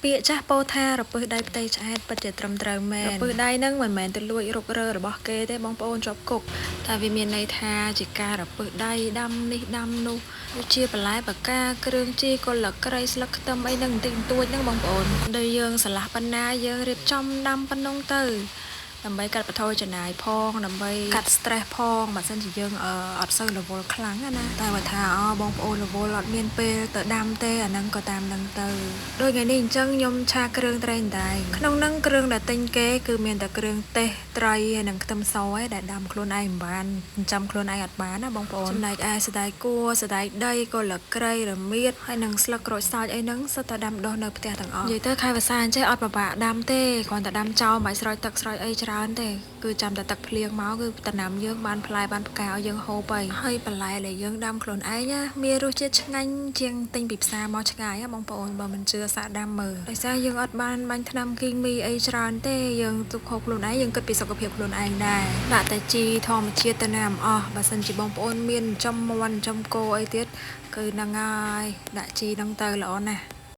ពាក្យចាស់ពោលថារពឹសដៃផ្ទៃឆ្អែតពិតជាត្រឹមត្រូវមែនរពឹសដៃហ្នឹងមិនមែនទៅលួចរុករើរបស់គេទេបងប្អូនជាប់គុកតែវាមានន័យថាជាការរពឹសដៃដាំនេះដាំនោះដូចជាបន្លែបកាគ្រឿងជីគល់ក្រៃស្លឹកខ្ទឹមអីហ្នឹងបន្តិចបន្តួចហ្នឹងបងប្អូនដូចយើងស្រឡះប៉ុណ្ណាយើងរៀបចំដាំប៉ុណ្ណឹងទៅដើម្បីកាត់បន្ថយចំណាយផងដើម្បីកាត់ stress ផងបើសិនជាយើងអត់សូវរវល់ខ្លាំងណាតែបើថាអូបងប្អូនរវល់អត់មានពេលទៅដាំទេអាហ្នឹងក៏តាមហ្នឹងទៅដូចថ្ងៃនេះអញ្ចឹងខ្ញុំឆាគ្រឿងត្រីអណ្ដែងក្នុងហ្នឹងគ្រឿងដែលទិញគេគឺមានតែគ្រឿងទេសត្រីហើយនិងខ្ទឹមសឯងដែលដាំខ្លួនឯងមិនបានចិញ្ចឹមខ្លួនឯងអត់បានណាបងប្អូនចំណែកឯសណ្តែកគួរសណ្តែកដីគល់ក្រៃរមៀតហើយនិងស្លឹកក្រូចសើចអីហ្នឹងសុទ្ធតែដាំដុះនៅផ្ទះទាំងអស់និយាយទៅខែវស្សាអញ្ចេះអត់ពិបាកដាំទេគ្រាន់តែដាំចោលមិនបាច់ស្រោចទឹកស្រោចអីច្រើនទេគឺចាំតែទឹកភ្លៀងមកគឺដំណាំយើងបានផ្លែបានផ្កាឲ្យយើងហូបហើយហើយបន្លែដែលយើងដាំខ្លួនឯងណាមានរសជាតិឆ្ងាញ់ជាងទិញពីផ្សារមកឆ្ងាយណាបងប្អូនបើមិនជឿសាកដាំមើលដោយសារយើងអត់បានបាញ់ថ្នាំគីមីអីច្រើនទេយើងទុកហូបខ្លួនឯងយើងគិតពីសុខភាពខ្លួនឯងដែរដាក់តែជីធម្មជាតិទៅណាមិនអស់បើសិនជាបងប្អូនមានចំមាន់ចំគោអីទៀតគឺហ្នឹងហើយដាក់ជីហ្នឹងទៅល្អណាស់។